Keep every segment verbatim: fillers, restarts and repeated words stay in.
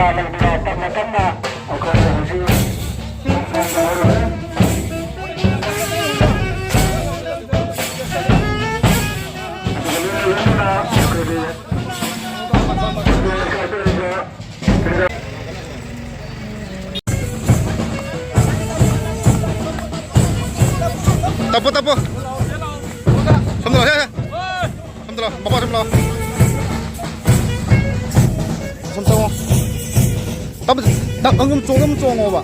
ꯇꯞꯅ ꯇꯞꯅ ꯑꯩꯈꯣꯏ ꯍꯧꯖꯤꯛ ꯇꯞꯄꯣ, ꯇꯞꯄꯣ꯫ ꯁꯣꯝꯗ ꯂꯥꯛꯑꯣ, ꯁꯦ, ꯁꯦ꯫ ꯁꯣꯝꯗ ꯂꯥꯛꯑꯣ, ꯃꯄꯥ ꯁꯣꯝ ꯂꯥꯛꯑꯣ꯫ ꯁꯣꯝ ꯆꯪꯉꯣ꯫ ꯇꯞ-, ꯇꯞ-, ꯑꯗꯨꯝ ꯆꯣꯡ-, ꯑꯗꯨꯝ ꯆꯣꯡꯉꯣꯕ꯫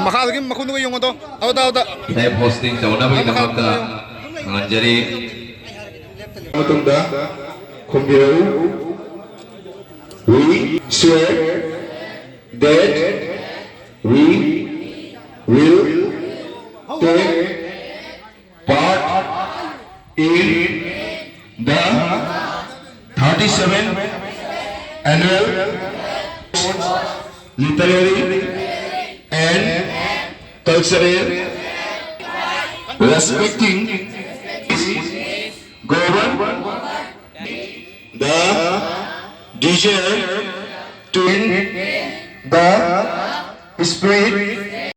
ꯃꯈꯥꯗꯒꯤ ꯃꯈꯨꯟꯗꯨꯒ ꯌꯦꯡꯉꯣꯗꯣ꯫ ꯑꯗꯨꯗ, ꯑꯗꯨꯗ꯫ Live hosting ꯇꯧꯅꯕꯒꯤꯗꯃꯛꯇ ꯈꯪꯍꯟꯖꯔꯤ꯫ ꯃꯇꯨꯡꯗ ꯈꯨꯝꯕꯤꯔꯛꯎ꯫ We swear that we will take part in the thirty-seventh annual literary and cultural, respecting govern the desire to in the spirit